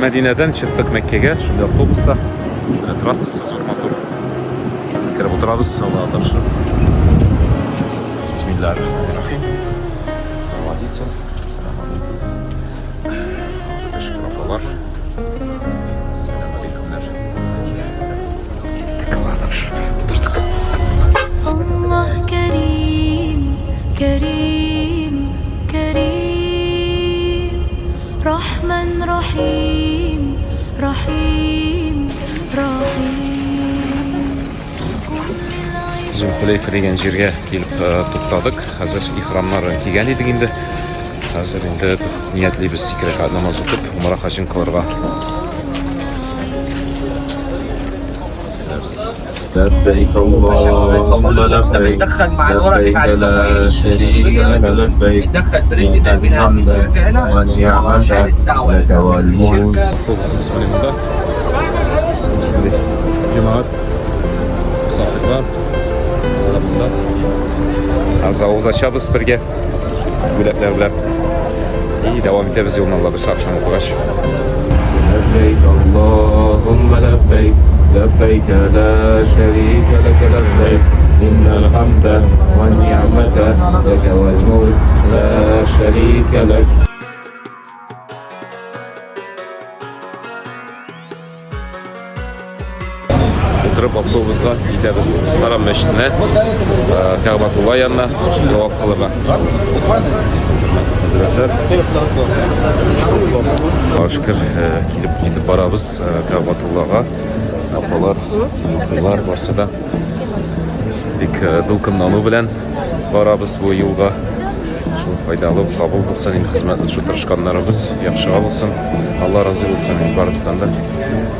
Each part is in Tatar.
Мәдинәдән чыктык Мәккәгә, шундый автобуста. Менә трассасы зур, матур. Хәзер кереп утырабыз, Аллага тапшырып. Бисмиллахир-рахманир-рахим. Заводитель. Сәлам алейкум. Шөкер апалар. Сәлам алейкумнар. Киттек, Аллага тапшырып. Утырдык. Аллаһ Кәрим, Кәрим, Кәрим, Рахман Рахим, Рахим, Рахим. Зулхулейфа дигән җиргә килеп э, туктадык. Хәзер ихрамнарын кигән идек инде. Хәзер инде ниятлибез ике рәкәгать намаз укып, умра хаҗын кылырга. لبيك اللهم لبيك لبيك لا شريك لك لبيك إن الحمد والنعمة لك والملك Автобусыбыз менә монда. Шундый җәмәгать, мосафирлар, барысы да монда. Хәзер авыз ачабыз бергә бүләкләр белән. И дәвам итәбез юлны Алла бирсә ахшам укыгач. لبيك اللهم لبيك لبيك لا شريك لك لبيك إن الحمد والنعمة لك والملك لا شريك لك Утырып автобусга китәбез Харам мәчетенә, Кәгъбәтулла янына таваф кылырга. Хәзрәтләр. Шөкер, килеп китеп барабыз Кәгъбәтуллага. Апалар, абыйлар барсы да бик дулкынлану белән барабыз бу юлга. Шул файдалы, кабул булсын инде хезмәтне шул тырышканнарыбыз, яхшыга булсын. Алла разый булсын инде барыбыздан да.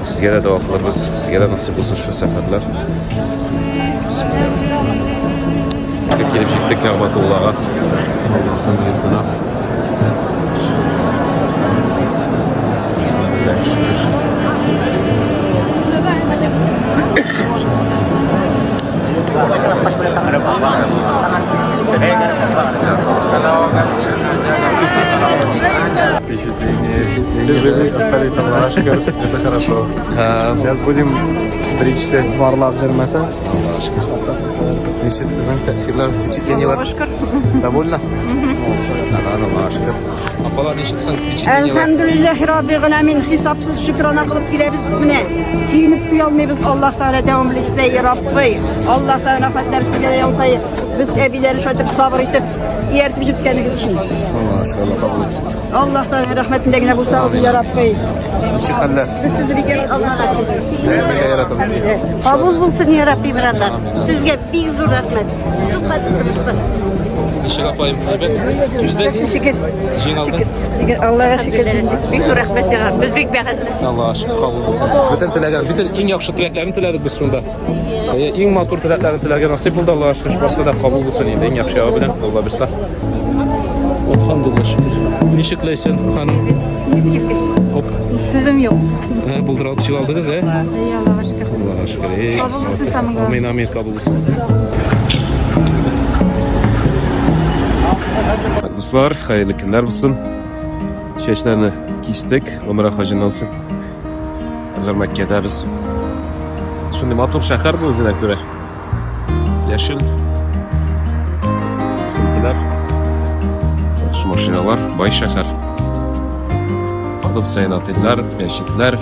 Сезгә дә дога кылырбыз, сезгә дә насыйп булсын шул сәфәрләр. Килеп җиттек Кәгъбәтуллага, Аллаһның йортына. Шөкер. Впечатление. Все живы, остались Аллаха шөкер. Это хорошо. Сейчас будем стричься. Барлап йөрмәсә. Аллаха шөкер. Ничек сезнең тәэсирләр, впечатлениеләр? Довольно? Аллаха шөкер. Апалар, ничек соң впечатлениеләр? Әлхәмдүлилләһи раббил галәмин. Хисапсыз шөкрана кылып киләбез менә. Сөенеп туя алмыйбыз. Аллаһ Тәгалә дәвам итсә, я Рабби. Аллаһ Тәгалә рәхмәтләр сезгә дә яуса. Без әбиләрне шулай итеп сабыр итеп ияртеп җиткәнегез өчен. Аллаһ шөкер, Аллаһ кабул итсен. Аллаһ Тәгалә рәхмәтендә генә булса, я Рабби. Ничек хәлләр? Без сезне бик Аллаһка шөкер. Бергә яратабыз сезне. Кабул булсын, я Рабби, братан. Сезгә бик зур рәхмәт. Шулкадәр тырыштык. Ничек апаем, әйбәт? Түздек? Шөкер. Җиң алдың? Шөкер, Аллаһка шөкер. Бик зур рәхмәт сиңа. Без бик бәхетле. Аллаһ шөкер, кабул булсын. Бөтен теләгән, бөтен иң яхшы теләкләрне теләдек без шунда. Әйе, иң матур теләкләрне теләргә насыйп булды, Аллаһ шөкер, барсы да кабул булсын инде, иң яхшы ягы белән, Алла бирсә. Алхамдулилла шөкер. Ничек Ләйсән ханым? Искиткеч. Оп. Сүзем юк. Ә, булдыра алып чыга алдыгыз, ә? Әйе, Аллага шөкер. Аллаһ шөкер. Эй, Кабул булсын молодцы. самыңа. Амин, амин, кабул булсын. Дуслар, хәерле көннәр булсын. Чәчләрне кистек, Гомрә хаҗыннан соң. Хәзер Мәккәдә без. Шундый матур шәһәр бу үзенә күрә. Яшел. Үсентеләр. Яхшы машиналар, бай шәһәр. Адым саен отельләр, мәчетләр.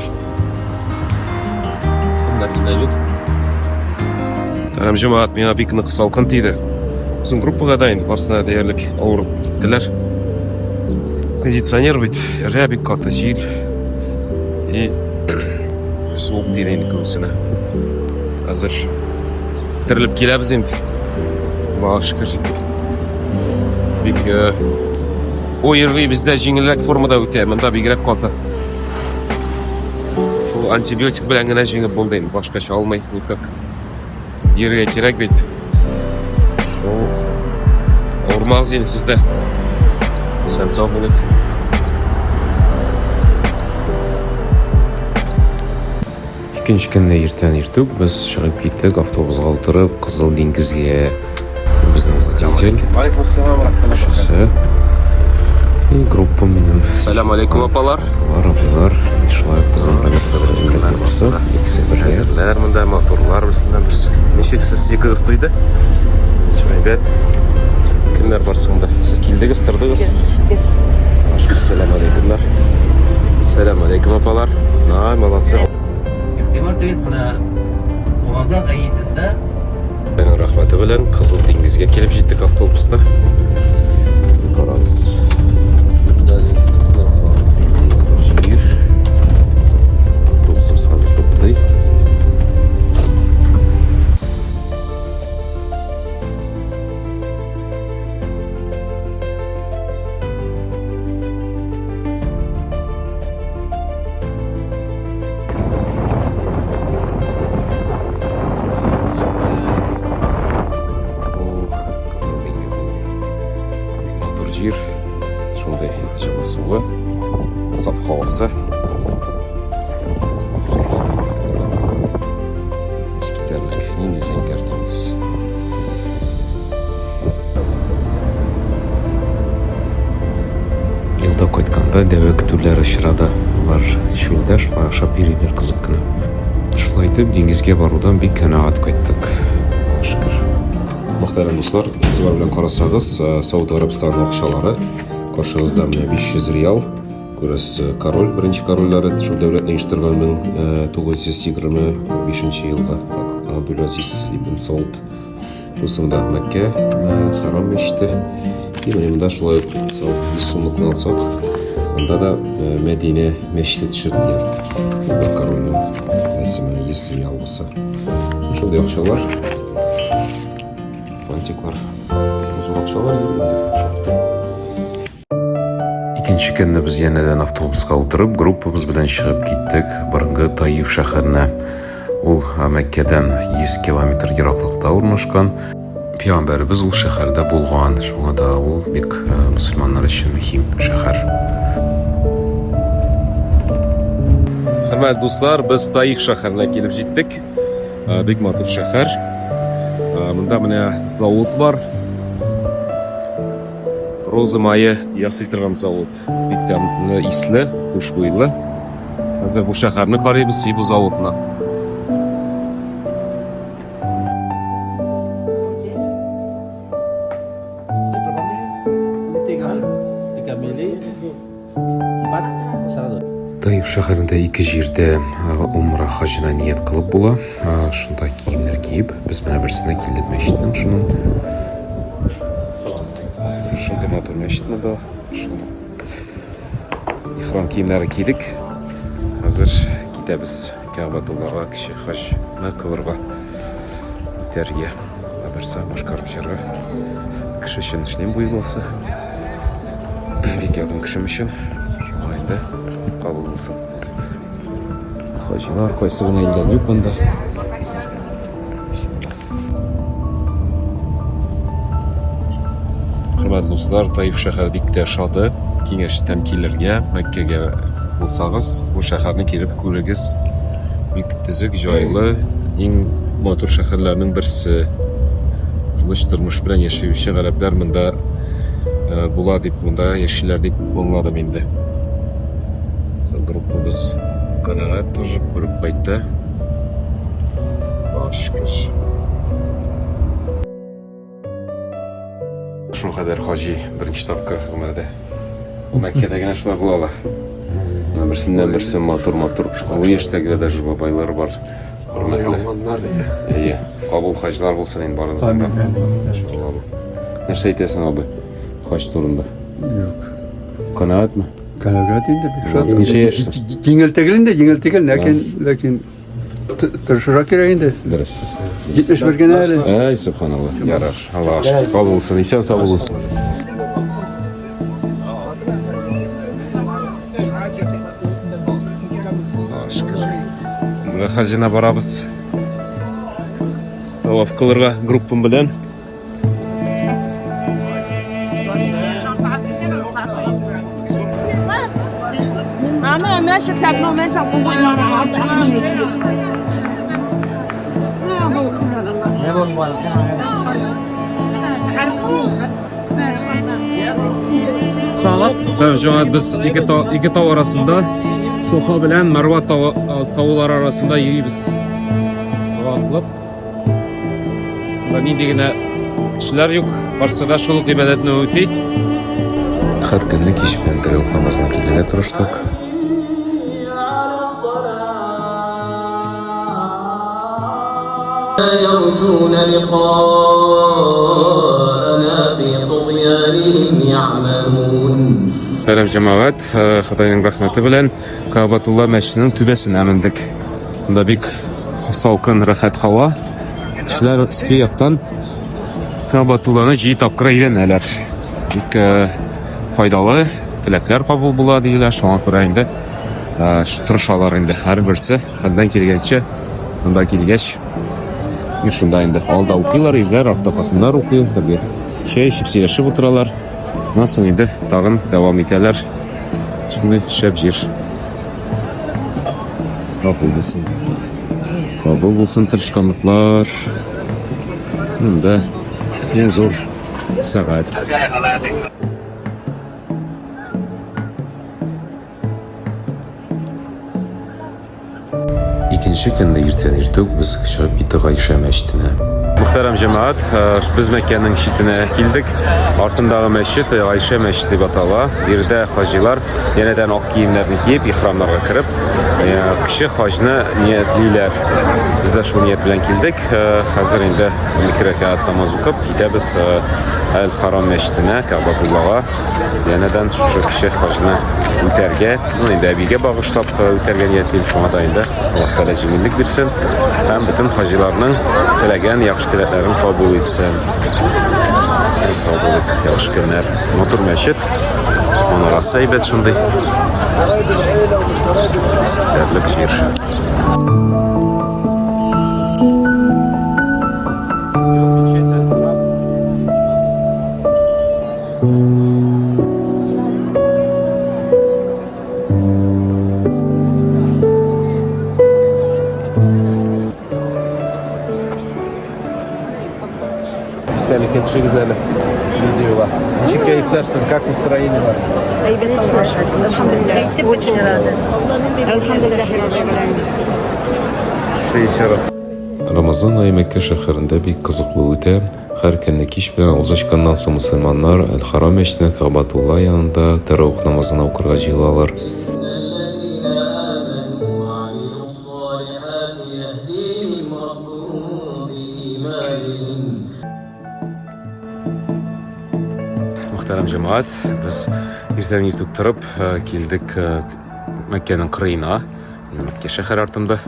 Кемнәр генә юк. Тәрәм җәмәгать миңа бик нык салкын тиде. Безнең группага да инде барсына диярлек авырып киттеләр. Кондиционер бит, өрә бик каты җил. И суык тиде инде күбесенә. Хәзер терелеп киләбез инде. Аллаһка шөкер. Бик э, ОРВИ бездә җиңелрәк формада үтә, монда бигрәк каты. Шул антибиотик белән генә җиңеп булды инде, башкача алмый никак. Йөрергә кирәк бит. Шул. Авырмагыз инде сез дә. Исән сау булыйк. Икенче көнне иртән иртүк без чыгып киттек автобусга утырып Кызыл диңгезгә. Безнең водитель. Кешесе. И группа минем. Сәлам алейкум, апалар. Апалар, абыйлар, и шулай ук безнең Роберт хәзрәтнең дә группасы, икесе бергә. Әзерләр монда, матурлар берсеннән берсе. Ничек сез йокыгыз туйды? Әйбәт. Кемнәр бар соң да? Сез килдегез, тордыгыз? Сәлам алейкумнар. Сәлам алейкум, апалар. Ай, молодцы. Игътибар итегез, менә Ураза гаетендә Аның рәхмәте белән Кызыл диңгезгә килеп җиттек автобуста. Карагыз. Җир. Автобусыбыз хәзер туктый. Ох, Кызыл диңгезендә. Бик матур җир. Шундый җылы суы, саф һавасы. Искитәрлек. Нинди зәңгәр диңгез. Юлда кайтканда дәвә көтүләр очрады. Алар чүлдә шулай ашап йөриләр кызык кына. Шулай итеп, диңгезгә барудан бик канәгать кайттык. Аллага шөкер. Мөхтәрәм дуслар, игътибар белән карасагыз, Сауд Гарәбстаны акчалары каршыгызда менә 500 риал. Күрәсез, король, беренче корольләре шул дәүләтне оештырган 1925 елгы Абдул-Азиз ибн Сауд. Бусында Мәккә, Харам мәчете. И менә монда шулай ук 100 сумлыкны алсак, анда да Мәдинә мәчете төшерелгән. Бер корольнең рәсеме 100 риал булса. Шундый акчалар. Фантиклар. Зур акчалар инде. Шактый. Икенче көнне без янәдән автобуска утырып, группабыз белән чыгып киттек борынгы Таиф шәһәренә. Ул Мәккәдән 100 километр ераклыкта урнашкан. Пәйгамбәребез ул шәһәрдә булган, шуңа да ул бик мөселманнар өчен мөһим шәһәр. Хөрмәтле дуслар, без Таиф шәһәренә килеп җиттек. Бик матур шәһәр. Монда менә завод бар. Роза мае ясый торган завод. Бик тәмле, исле, хушбуйлы. Хәзер бу шәһәрне карыйбыз, и бу заводны. Таиф шәһәрендә ике җирдә умра хаҗына ният кылып була. Шунда киемнәр киеп, без менә берсенә килдек мәчетнең шуның. Шундый матур мәчет монда. Шундый. Ихрам киемнәре кидек. Хәзер китәбез Кәгъбәтуллага кече хаҗны кылырга үтәргә. Берсе башкарып чыгарга. Кеше өчен эшлим бу юлысы. Бик якын кешем өчен. Шуңа инде кабул булсын. Хаҗилар кайсы гына илдән юк монда. Хөрмәтле дуслар, Таиф шәһәре бик тә ошады. Киңәш итәм килергә, Мәккәгә булсагыз, бу шәһәрне килеп күрегез. Бик төзек, җайлы, иң матур шәһәрләрнең берсе. Тыныч тормыш белән яшәүче гарәпләр монда э, була дип, монда яшиләр дип аңладым инде. Безнең группабыз канәгать тоже күреп кайтты. Шөкер. Шул кадәр хаҗи беренче тапкыр гомердә. Мәккәдә генә шулай була ала. Менә Берсеннән берсе матур-матур. Олы яшьтәге дә даже бабайлар бар. Хөрмәтле. Әйе. Кабул хаҗлар булсын инде барыбызның да. Иншалла. Нәрсә әйтәсең, абый? Хаҗ турында. Юк. Канәгатьме? Канәгать инде бик шат. Ничә яшьсең? Җиңел түгел инде, җиңел түгел, ләкин ләкин тырышырга кирәк инде. Дөрес. 71 генә әле. Әй, субханалла. Ярар. Аллаһ шөкер. Кабул булсын, исән сау булсын. Аллаһ шөкер. Менә хаҗына барабыз. Таваф кылырга группам белән. Мөхтәрәм җәмәгать, без ике тау, ике тау арасында Софа белән Марва тавы, таулары арасында йөрибез. Дога кылып. Монда нинди генә кешеләр юк, барсы да шул ук гыйбадәтне үти. Һәр көнне кич белән тәравих намазына килергә тырыштык. يرجون لقاءنا في طغيانهم يعمهون. Сәлам җәмәгать, э, Ходайның рәхмәте белән Кабатулла мәчетенең түбәсенә мендек. Монда бик салкын, рәхәт һава. Кешеләр өске яктан Кабатулланы җиде тапкыр әйләнәләр. Бик э, файдалы, теләкләр кабул була диелә. Шуңа күрә инде э, тырышалар инде һәрберсе хәлдән килгәнчә монда килгәч. И шунда инде алда укыйлар, ирләр, артта хатыннар укый, бергә чәй эчеп сөйләшеп утыралар. Аннан соң инде тагын дәвам итәләр. Шундый шәп җир. Кабул булсын. Кабул булсын тырышканлыклар. Монда иң зур сәгать. Икенче көнне иртән иртүк без чыгып киттек Гайшә мәчетенә. Мөхтәрәм җәмәгать, э, без Мәккәнең читенә килдек. Артындагы мәчет э, Гайшә мәчете дип атала. Биредә хаҗилар янәдән ак киемнәрне киеп, ихрамнарга кереп, э, кече хаҗны ниятлиләр. Без дә шул ният белән килдек. Хәзер инде 12 рәкәгать намаз укып, китәбез Әл-Харам мәчетенә, Кәгъбәтуллага. Янәдән шушы кече хаҗны үтәргә, ну инде әбигә багышлап э, үтәргә ниятлим, шуңа да инде Аллаһ Тәгалә җиңеллек бирсен һәм бөтен хаҗиларның теләгән яхшы теләкләрен кабул итсен. Сән сау булыйк, яхшы көннәр. Матур мәчет, манарасы әйбәт шундый. Искитәрлек җир. Истәлеккә төшегез әле видеога. Ничек кәефләр соң? Как настроение бар? Әйбәт Аллаһ. Әлхәмдүлилләһ. Очень рада. Әлхәмдүлилләһ Раббил галәмин. Еще раз. Рамазан ае Мәккә шәһәрендә бик кызыклы үтә. Һәр көнне кич белән авыз ачканнан соң мөселманнар Әл-Харам мәчетенең Кәгъбәтулла янында тәравих намазына укырга җыелалар. Мөхтәрәм җәмәгать, без иртән иртүк торып э, килдек э, Мәккәнең кырыена, Мәккә шәһәре артында.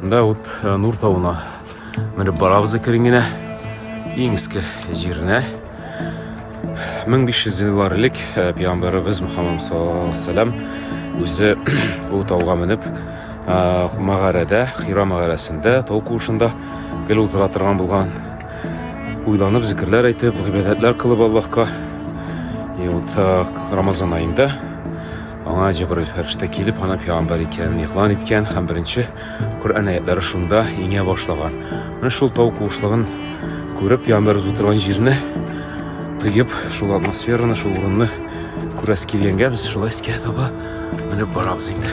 Монда вот э, Нур тавына Менеп барабыз әкрен генә иң өске җиренә. 1500 еллар элек э, пәйгамбәребез Мөхәммәд саллаллаһу алейһи вәсәлләм үзе бу тауга менеп э, мәгарәдә, Хира мәгарәсендә, тау куышында гел утыра торган булган. Уйланып, зикерләр әйтеп, гыйбадәтләр кылып Аллаһка. И вот э, Рамазан аенда аңа Җәбраил фәрештә килеп, аны пәйгамбәр икәнен игълан иткән һәм беренче Коръән аятлары шунда иңә башлаган. Менә шул тау куышлыгын күреп, пәйгамбәребез утырган җирне тоеп, шул атмосфераны, шул урынны күрәсе килгәнгә без шулай өскә таба менеп барабыз инде.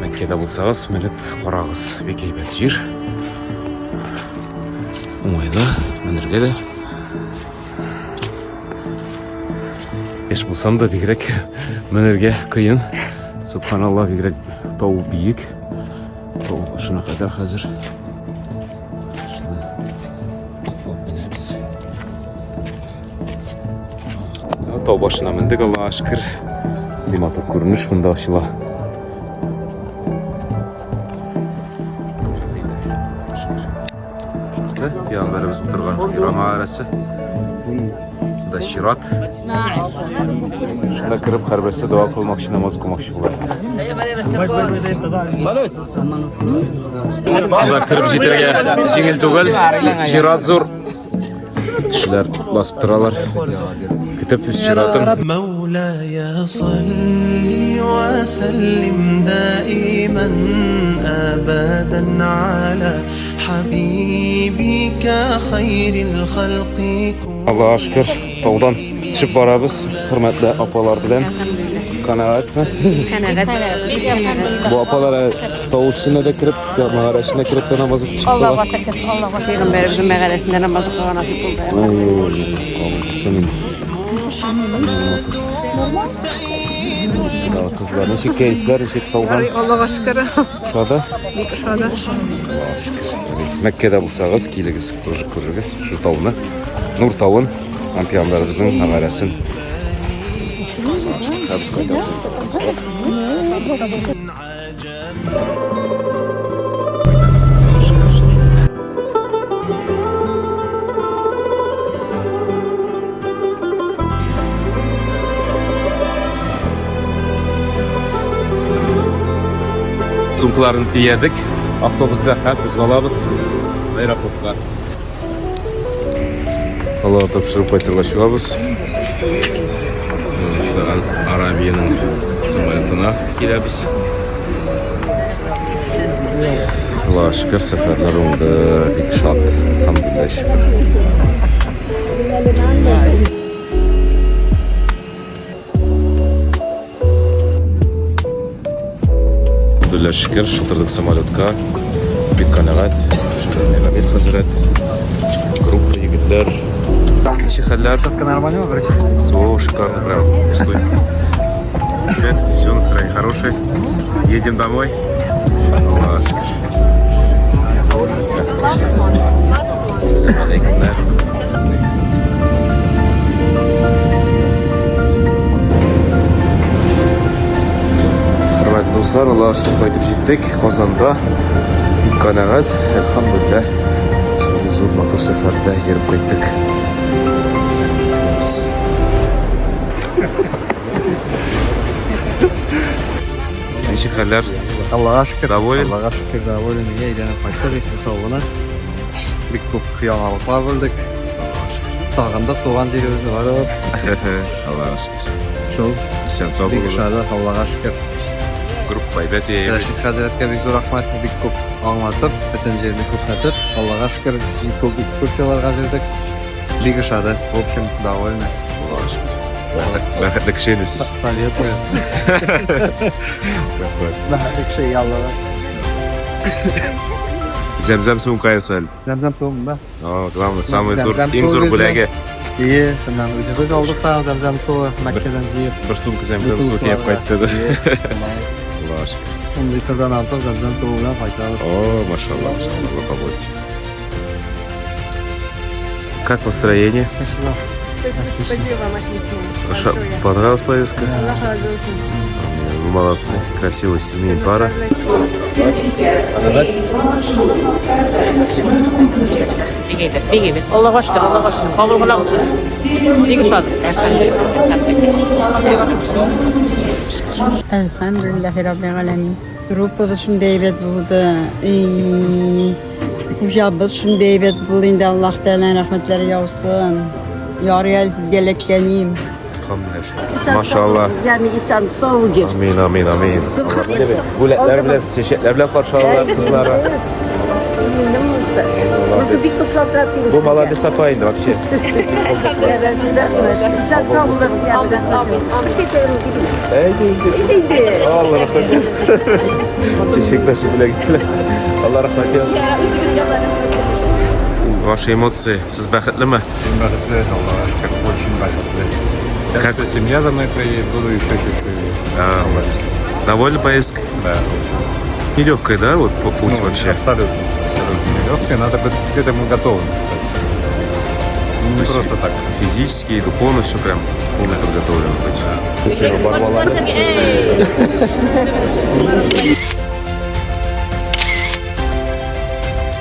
Мәккәдә булсагыз, менеп карагыз. Бик әйбәт җир. Уңайлы, менергә дә. Яшь булсам да бигрәк менергә кыен. Субханалла, бигрәк тау биек. Тау башына кадәр хәзер. Шуны атлап менәбез. Тау башына мендек, Аллаһка шөкер. Бик матур күренеш монда ачыла. Пәйгамбәребез утырган Хира мәгарәсе. Да чират. Шунда кереп һәрберсе дога кылмакчы, намаз укымакчы була. Монда кереп җитәргә җиңел түгел. Чират зур. Кешеләр басып торалар. Көтеп үз чиратын. مولاي صل وسلم دائما أبدا على حبيبك خير الخلق كلهم. Аллаһка шөкер, таудан төшеп барабыз, хөрмәтле апалар белән. Канәгатьме? Канәгать. Бу апалар тау өстенә дә кереп, мәгарә эченә кереп тә намаз укып чыктылар. Аллаһка шөкер, Аллаһка Пәйгамбәребезнең мәгарәсендә намаз укырга насыйп булды. Ай, кабул кылсын инде. Кызлар, ничек кәефләр, ничек таудан? Аллаһка шөкер. Ошады? Бик ошады. Аллаһка шөкер. Мәккәдә булсагыз, килегез, тоже күрергез шу тауны. Нур тавын, һәм пәйгамбәребезнең мәгарәсен. Аллаһка шөкер. Без кайтабыз. Сумкаларын төядек автобусга һәм кузгалабыз аэропортка. Аллаһка тапшырып кайтырга чыгабыз. Арабиянең самолетына киләбез. Аллаһка шөкер, сәфәрләр уңды, бик шат. Әлхәмдүлилләһ, шөкер. Әлхәмдүлилләһ, шөкер, утырдык самолетка. Бик канәгать. Шөкер, хәзрәт. Группа егетләр. Ничек хәлләр? Сейчас нормально, врачи? Все шикарно прям. Стой. Привет, все, настроение хорошее. Едем домой. Аллаһка шөкер. Сәлам алейкум. Хөрмәтле дуслар, Аллаһка шөкер кайтып җиттек Казанга. Бик канәгать, әлхәмдүлилләһ. Шундый зур матур сәфәрдә йөреп кайттык. Теләбез. Ничек хәлләр? Аллаһка шөкер. Доволен? Аллаһка шөкер, доволен. Өйгә әйләнеп кайттык, исән сау гына. Бик күп яңалыклар белдек. Сагындык туган җиребезне барып. Аллаһка шөкер. Шул. Исән сау Бик булыгыз. ошады, Аллаһка шөкер. Группа әйбәт. Рәшит хәзрәткә бик зур рәхмәт, бик күп аңлатып, бөтен җирне күрсәтеп, Аллаһка шөкер, бик күп экскурсияләргә йөрдек. Бик ошады. В общем, довольны. Аллаһка шөкер. Бәхетле кеше инде сез. Советую. Рәхмәт. Бәхетле кеше, Аллаһка. Зәмзәм суын кая әле? Зәмзәм суын да. О, главное, самый зур, Зәмзәм иң зур суы бүләге. Ие, шуннан үзебез алдык та зәмзәм суы Мәккәдән җыеп. Бер сумка зәмзәм суы төяп кайтты. Аллаһка шөкер. 10 литрдан артык зәмзәм суы белән кайтабыз. О, машаллах, машаллах, Аллаһ кабул итсен. Как настроение? Спасибо. Спасибо вам отлично. Понравилась поездка? Аллах разы болсын. Вы молодцы. Красивая семейная пара. Бик әйбәт, бик әйбәт. Аллаһка шөкер, Аллаһка шөкер. Кабул гына булсын. Бик ошады. Әлхәмдүлилләһи раббил галәмин. Группабыз шундый әйбәт булды. Хуҗабыз шундый әйбәт булды инде Аллаһ Тәгаләнең рәхмәтләре яусын. Ярый әле сезгә эләккәнем. Машалла. Исән сау гел. Амин, амин, амин. Бүләкләр белән, чәчәкләр белән каршы алалар кызлары. Бик күп шалтыраттыгыз. Бу молодец апа инде вообще. Исән сау булыгыз. Әйде инде. Алла рәхмәт язсын. Чәчәкләр бүләк иттеләр. Алла рәхмәт язсын. Ваши эмоции. Сез бәхетлеме? Бәхетле, Аллаһка шөкер, очень бәхетле. Как что семья за мной приедет, буду еще счастливее. А, довольны поездкой? Да. Нелегкая, да, вот путь Ну, вообще? Абсолютно. Абсолютно нелегкая. Надо быть к этому готовым, кстати. Не То есть просто так. Физически и духовно все прям полно подготовлено быть. Спасибо, Барбала.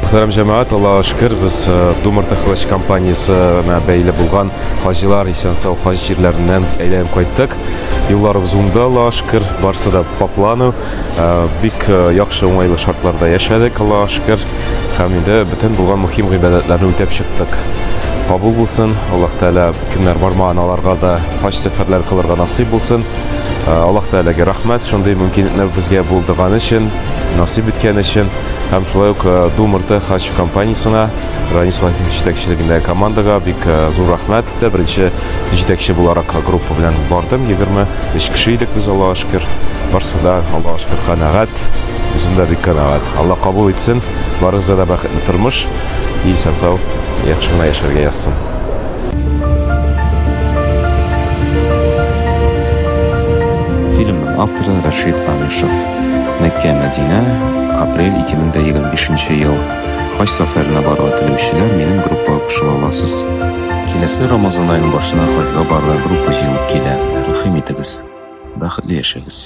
Мөхтәрәм җәмәгать, Аллаһка шөкер, без Думарта хаҗ компаниясенә бәйле булган хаҗилар исән-сау хаҗ җирләреннән әйләнеп кайттык. Юлларыбыз уңды, Аллаһка шөкер, барысы да по плану. Бик яхшы уңайлы шартларда яшәдек, Аллаһка шөкер. Һәм инде бөтен булган мөһим гыйбадәтләрне үтәп чыктык. Кабул булсын, Аллаһ Тәгалә кемнәр бармаган аларга да хаҗ сәфәрләре кылырга насыйп булсын. Аллаһ Тәгаләгә рәхмәт, шундый мөмкинлекне безгә булдырган өчен, насыйп иткән өчен. Һәм шулай ук Думырты хаҗ компаниясенә, Ранис Вахитов җитәкчелегендәге командага бик зур рәхмәт. Беренче җитәкче буларак группа белән бардым, 23 кеше идек без, Аллаһка шөкер. Барсы да, Аллаһка шөкер, канәгать. Үзем дә бик канәгать. Алла кабул итсен. Барыгызга да бәхетле тормыш, исән-сау, яхшы гына яшәргә язсын. Фильмның авторы Рәшит Амишев. Мәккә, Мәдинә, апрель 2025 ел. Хаҗ сәфәренә барырга теләүчеләр минем группага кушыла аласыз. Киләсе Рамазан аеның башына хаҗга барырга группа җыелып килә. Рәхим итегез. Бәхетле яшәгез.